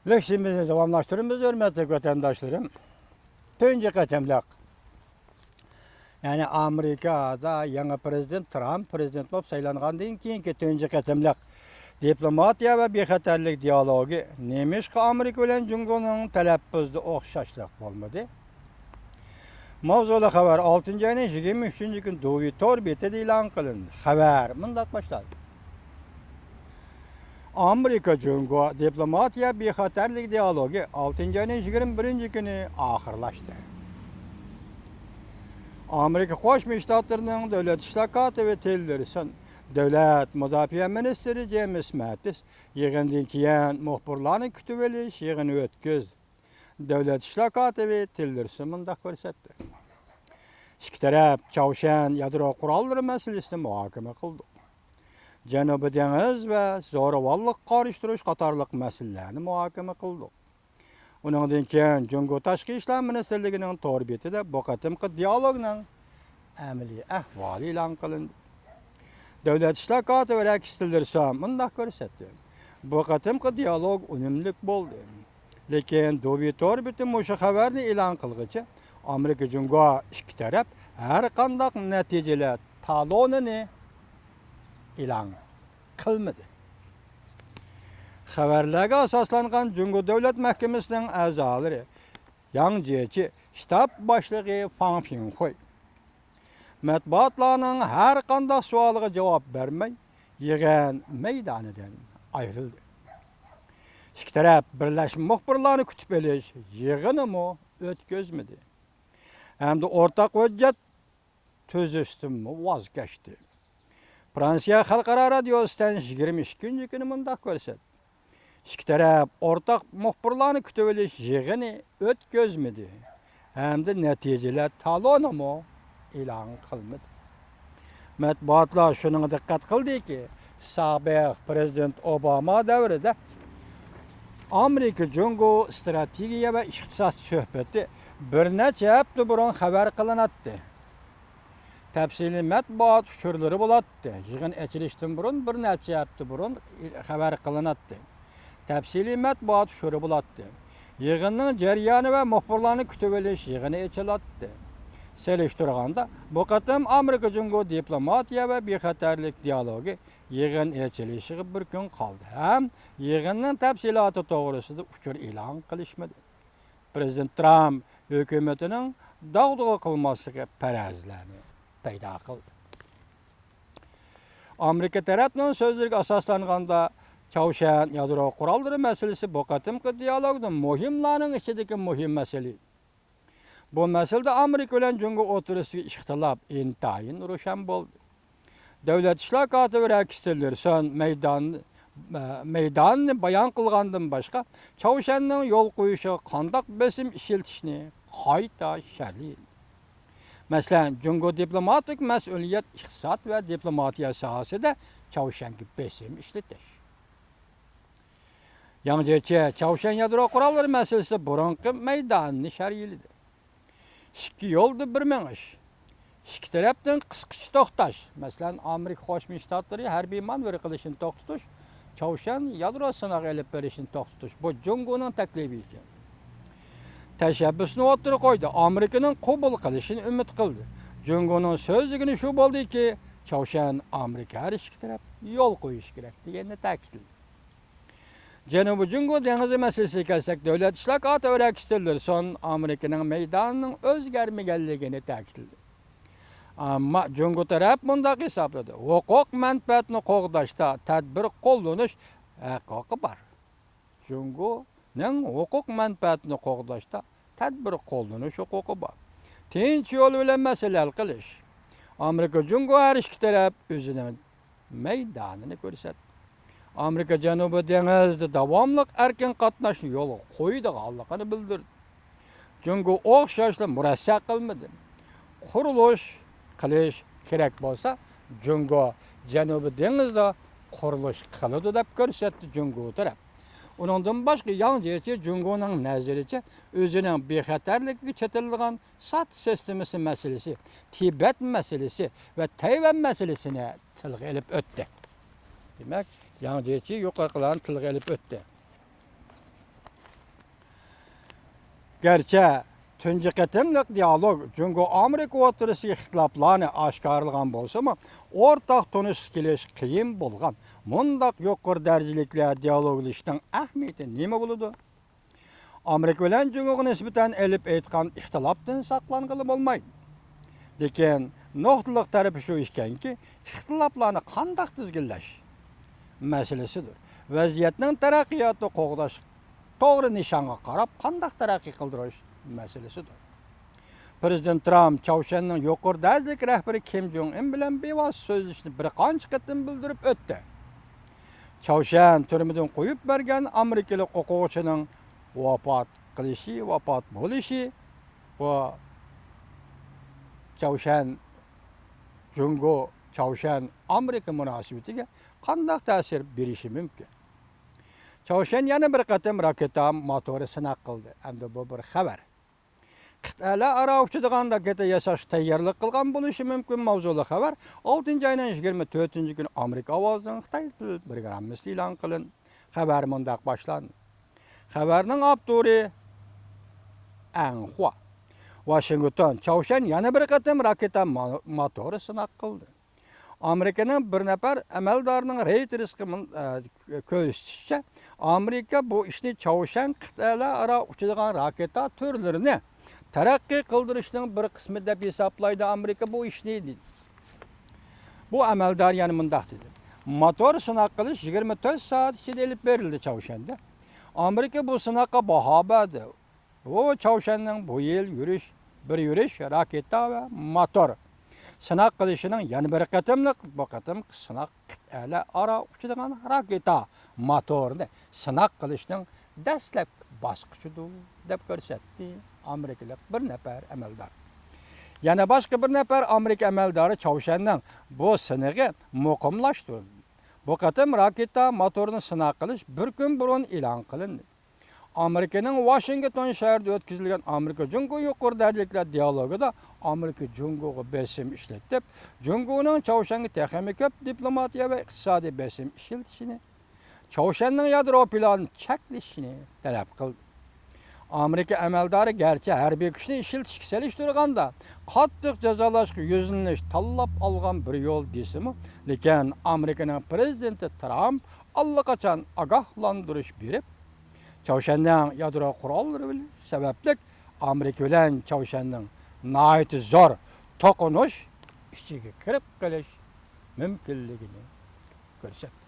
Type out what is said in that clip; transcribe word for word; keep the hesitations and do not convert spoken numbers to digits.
لېكسىيىمىزنى داۋاملاشتۇرىمىز، ھۆرمەتلىك ۋەتەنداشلىرىم. تۇنجى قېتىملىق، يەنى ئامېرىكادا يېڭى پىرېزىدېنت ترامپ پىرېزىدېنت بولۇپ سايلانغاندىن كېيىنكى تۇنجى قېتىملىق دىپلوماتىيە ۋە بىخەتەرلىك دىيالوگى نېمىشقا ئامېرىكا بىلەن جۇڭگونىڭ تەلەپپۇزىدا ئوخشاشلىق بولمىدى؟ ماۋزۇلۇق خەۋەر ئالتىنچى ئاينىڭ يىگىرمە ئۈچىنچى كۈنى دۇۋى تور بېتىدە ئېلان قىلىندى. خەۋەر مۇنداق باشلاندى. ئامېرىكا جۇڭگو دىپلوماتىيە بىخەتەرلىك دىئالوگى ئالتىنچى ئاينىڭ يىگىرمە بىرىنچى كۈنى ئاخىرلاشتى. ئامېرىكا قوشما شتاتلىرىنىڭ دۆلەت ئىشلار كاتىپى تىللېرسون، دۆلەت مۇداپىئە مىنىستىرى جېيمىس ماتىس يىغىندىن كېيىن مۇخبىرلارنى كۈتۈۋېلىش يىغىنى ئۆتكۈزدى. دۆلەت ئىشلار كاتىپى تىللېرسون مۇنداق كۆرسەتتى. ئىككى تەرەپ چاۋشيەن يادرو قوراللىرى مەسىلىسىنى مۇھاكىمە قىلدى. جەنۇبىي دېڭىز ۋە زورىۋانلىققا قارشى تۇرۇش قاتارلىق مەسىلىلەرنى مۇھاكىمە قىلدۇق. ئۇنىڭدىن كېيىن جۇڭگو تاشقى ئىشلار مىنىستىرلىكىنىڭ تور بېتىدە بۇ قېتىمقى دىئالوگنىڭ ئەمەلىي ئەھۋالى ئېلان قىلىندى. دۆلەت ئىشلار كاتىپى رەكس تىللېرسون مۇنداق كۆرسەتتى: بۇ قېتىمقى دىئالوگ ئۈنۈملۈك بولدى. لېكىن دۇبى تور بېتى مۇشۇ خەۋەرنى ئېلان قىلغىچە ئامېرىكا جۇڭگو ئىككى تەرەپ ھەر قانداق نەتىجىلەر تالونىنى ئېلان قىلمىدى. خەۋەرلەرگە ئاساسلانغان جۇڭگو دۆلەت مەھكىمىسىنىڭ ئەزالىرى ياڭ جيېچى، شتاب باشلىقى فاڭ پىڭخۇي مەتبۇئاتلارنىڭ ھەر قانداق سوئالىغا جاۋاب بەرمەي، يىغىن مەيدانىدىن ئايرىلدى. ئىككى تەرەپ بىرلەشمە مۇخبىرلارنى كۈتۈپ ئېلىش يىغىنىمۇ ئۆتكۈزمىدى ھەمدە ئورتاق ھۆججەت تۈزۈشتىنمۇ ۋاز كەچتى. فرانسىيە خەلقئارا رادىيو ئىستانسىسى يىگىرمە ئىككىنچى كۈنى مۇنداق كۆرسەتتى: ئىككى تەرەپ ئورتاق مۇخبىرلارنى كۈتۈۋېلىش يىغىنى ئۆتكۈزمىدى ھەمدە نەتىجىلەر تالونىمۇ ئېلان قىلمىدى. مەتبۇئاتلار شۇنىڭغا دىققەت قىلدىكى، سابىق پىرېزىدېنت ئوباما دەۋرىدە ئامېرىكا جۇڭگو ئىستراتېگىيە ۋە ئىقتىساد سۆھبىتى بىر نەچچە ھەپتە بۇرۇن خەۋەر قىلىناتتى. تەپسىلىي مەتبۇئات ئۇچۇرلىرى بولاتتى. يىغىن ئېچىلىشتىن بۇرۇن، بىر نەچچە ھەپتە بۇرۇن خەۋەر قىلىناتتى. تەپسىلىي مەتبۇئات ئۇچۇرى بولاتتى. يىغىننىڭ جەريانى ۋە مۇخبىرلارنى كۈتۈۋېلىش يىغىنى ئېچىلاتتى. سېلىشتۇرغاندا، بۇ قېتىم ئامېرىكا جۇڭگو دىپلوماتىيە ۋە بىخەتەرلىك دىئالوگى يىغىن ئېچىلىشىغا بىر كۈن قالدى ھەم يىغىننىڭ تەپسىلاتى توغرىسىدا ئۇچۇر ئېلان قىلىشمىدى. پىرېزىدېنت ترامپ ھۆكۈمىتىنىڭ داغدۇغا قىلماسلىقى پەرەزلەرنى پەيدا قىلدى. ئامېرىكا تەرەپنىڭ سۆزلىرىگە ئاساسلانغاندا، چاۋشيەن يادرو قوراللىرى مەسىلىسى بۇ قېتىمقى دىئالوگدا مۇھىملارنىڭ ئىچىدىكى مۇھىم مەسىلە. بۇ مەسىلىدە ئامېرىكا بىلەن جۇڭگو ئوتتۇرىسىدىكى ئىختىلاپ ئىنتايىن روشەن بولدى. دۆلەت ئىشلار كاتىپى رەكس تىللېرسون مەيدان، مەيداننى بايان قىلغاندىن باشقا، چاۋشيەننىڭ يول قويۇشىغا قانداق بېسىم ئىشلىتىشنى قايتا شەرھلىدى. مەسىلەن، جۇڭگو دىپلوماتىك مەسئۇلىيەت ئىقتىساد ۋە دىپلوماتىيە ساھەسىدە چاۋشيەنگە بېسىم ئىشلىتىش. ياڭ جيېچى چاۋشيەن يادرو قوراللىرى مەسىلىسىدە بۇرۇنقى مەيدانىنى شەرھلىدى. ئىككى يولدا بىر مېڭىش، ئىككى تەرەپتىن قىسقىچە توختاش، مەسىلەن، ئامېرىكا قوشما شتاتلىرى ھەربىي مانېۋىر قىلىشىنى توختىتىش، چاۋشيەن يادرو سىناقى ئېلىپ بېرىشىنى توختىتىش، بۇ جۇڭگونىڭ تەكلىپى ئىكەن. تەشەببۇسنى ئوتتۇرىغا قويدى، ئامېرىكىنىڭ قوبۇل قىلىشىنى ئۈمىد قىلدى. جۇڭگونىڭ سۆزلىگىنى شۇ بولدىكى، چاۋشيەن ئامېرىكا ھەر ئىككى تەرەپ يول قويۇشى كېرەك دېگەننى تەكىتلىدى. جەنۇبىي جۇڭگو دېڭىزى مەسىلىسىگە كەلسەك، دۆلەت ئىشلار كاتىپى رەكس تىللېرسون ئامېرىكىنىڭ مەيدانىنىڭ ئۆزگەرمىگەنلىكىنى تەكىتلىدى. ئەمما جۇڭگو تەرەپ مۇنداق ھېسابلىدى: ھوقۇق مەنپەئەتنى قوغداشتا تەدبىر قوللىنىش ھوقۇقى بار. جۇڭگونىڭ ھوقۇق مەنپەئەتنى قوغداشتا تەدبىر قوللىنىش ھوقۇقى بار. تىنچ يول بىلەن مەسىلە ھەل قىلىش. ئامېرىكا جۇڭگو ھەر ئىككى تەرەپ ئۆزىنىڭ مەيدانىنى كۆرسەتتى. ئامېرىكا جەنۇبىي دېڭىزدا داۋاملىق ئەركىن قاتناشنى يولغا قويىدىغانلىقىنى بىلدۈردى. جۇڭگو ئوخشاشلا مۇرەسسە قىلمىدى. قۇرۇلۇش قىلىش كېرەك بولسا، جۇڭگو جەنۇبىي دېڭىزدا قۇرۇلۇش قىلىدۇ دەپ كۆرسەتتى جۇڭگو تەرەپ. ئۇنىڭدىن باشقا، ياڭ جيېچى جۇڭگونىڭ نەزىرىچە ئۆزىنىڭ بىخەتەرلىكىگە چېتىلىدىغان سات سىستېمىسى مەسىلىسى، تىبەت مەسىلىسى ۋە تەيۋەن مەسىلىسىنى تىلغا ئېلىپ ئۆتتى. دېمەك، ياڭ جيېچى يۇقىرىقىلارنى تىلغا ئېلىپ ئۆتتى. گەرچە تۇنجى قېتىملىق دىيالوگ جۇڭگو ئامېرىكا ئوتتۇرىسىدىكى ئىختىلاپلارنى ئاشكارىلىغان بولسىمۇ، ئورتاق تونۇشقا كېلىش قىيىن بولغان مۇنداق يۇقىرى دەرىجىلىكلەر دىيالوگلىشىشنىڭ ئەھمىيىتى نېمە بولىدۇ؟ ئامېرىكا بىلەن جۇڭگوغا نىسبەتەن ئېلىپ ئېيتقان ئىختىلاپتىن ساقلانغىلى بولمايدۇ. لېكىن نۇقتىلىق تەرىپى شۇ ئىكەنكى، ئىختىلاپلارنى قانداق تىزگىنلەش مەسىلىسىدۇر. ۋەزىيەتنىڭ تەرەققىياتىنى قوغداش توغرا نىشانغا قاراپ قانداق تەرەققىي قىلدۇرۇش مەسىلىسىدۇر. پىرېزىدېنت ترامپ چاۋشيەننىڭ يۇقىرى دەرىجىلىك رەھبىرى كىم جوڭ ئىن بىلەن بىۋاسىتە سۆزلىشىشىنى بىر قانچە قېتىم بىلدۈرۈپ ئۆتتى. چاۋشيەن تۈرمىدىن قويۇپ بەرگەن ئامېرىكىلىق ئوقۇغۇچىنىڭ ۋاپات قىلىشى، ۋاپات بولۇشى، بۇ چاۋشيەن، جۇڭگو، چاۋشيەن، ئامېرىكا مۇناسىۋىتىگە قانداق تەسىر بېرىشى مۇمكىن؟ چاۋشيەن يەنە بىر قېتىم راكېتا موتورى سىناق قىلدى. ئەمدى بۇ بىر خەۋەر. قىتئەلەر ئارا ئۇچىدىغان راكېتا ياساشقا تەييارلىق قىلغان بولۇشى مۇمكىن ماۋزۇلۇق خەۋەر ئالتىنچى ئاينىڭ يىگىرمە تۆتىنچى كۈنى ئامېرىكا ئاۋازىنىڭ خىتاي تىل پروگراممىسىدا ئېلان قىلىندى. خەۋەر مۇنداق باشلاندى. خەۋەرنىڭ ئاپتورى ئەنخۇا. ۋاشىنگتون، چاۋشيەن يەنە بىر قېتىم راكېتا ما-، موتورى سىناق قىلدى. ئامېرىكىنىڭ بىر نەپەر ئەمەلدارىنىڭ رېيتېرسقا مۇن-، ئە، كۆرسىتىشىچە، ئامېرىكا بۇ ئىشنى چاۋشيەن قىتئەلەر ئارا ئۇچىدىغان راكېتا تۈرلىرىنى تەرەققىي قىلدۇرۇشنىڭ بىر قىسمى دەپ ھېسابلايدۇ ئامېرىكا بۇ ئىشنى، دېدى. بۇ ئەمەلدار يەنە مۇنداق دېدى، موتور سىناق قىلىش يىگىرمە تۆت سائەت ئىچىدە ئېلىپ بېرىلدى چاۋشيەندە. ئامېرىكا بۇ سىناققا باھا بەردى. بۇ چاۋشيەننىڭ بۇ يىل يۈرۈش، بىر يۈرۈش راكېتا ۋە موتور سىناق قىلىشىنىڭ يەنە بىر قېتىملىق، بۇ قېتىمقى سىناق قىتئەلەر ئارا ئۇچىدىغان راكېتا موتورىنى سىناق قىلىشنىڭ دەسلەپكى باسقۇچىدۇر، دەپ كۆرسەتتى ئامېرىكىلىق بىر نەپەر ئەمەلدار. يەنە باشقا بىر نەپەر ئامېرىكا ئەمەلدارى چاۋشيەننىڭ بۇ سىنىقى مۇقىملاشتۇرۇلدى. بۇ قېتىم راكېتا موتورىنى سىناق قىلىش بىر كۈن بۇرۇن ئېلان قىلىندى. ئامېرىكىنىڭ ۋاشىنگتون شەھىرىدە ئۆتكۈزۈلگەن ئامېرىكا جۇڭگو يۇقىرى دەرىجىلىكلەر دىيالوگىدا ئامېرىكا جۇڭگوغا بېسىم ئىشلىتىپ، جۇڭگونىڭ چاۋشيەنگە تېخىمۇ كۆپ دىپلوماتىيە ۋە ئىقتىسادىي بېسىم ئىشلىتىشىنى، چاۋشيەننىڭ يادرو پىلانىنى چەكلىشىنى تەلەپ قىلدى. ئامېرىكا ئەمەلدارى گەرچە ھەربىي كۈچنى ئىشلىتىشكە سېلىشتۇرغاندا قاتتىق جازالاشقا يۈزلىنىش تاللاپ ئالغان بىر يول دېسىمۇ، لېكىن ئامېرىكىنىڭ پىرېزىدېنتى ترامپ ئاللىقاچان ئاگاھلاندۇرۇش بېرىپ، چاۋشيەننىڭ يادرو قوراللىرى سەۋەبلىك ئامېرىكا بىلەن چاۋشيەننىڭ ناھايىتى زور توقۇنۇش ئىچىگە كىرىپ قېلىش مۇمكىنلىكىنى كۆرسەتتى.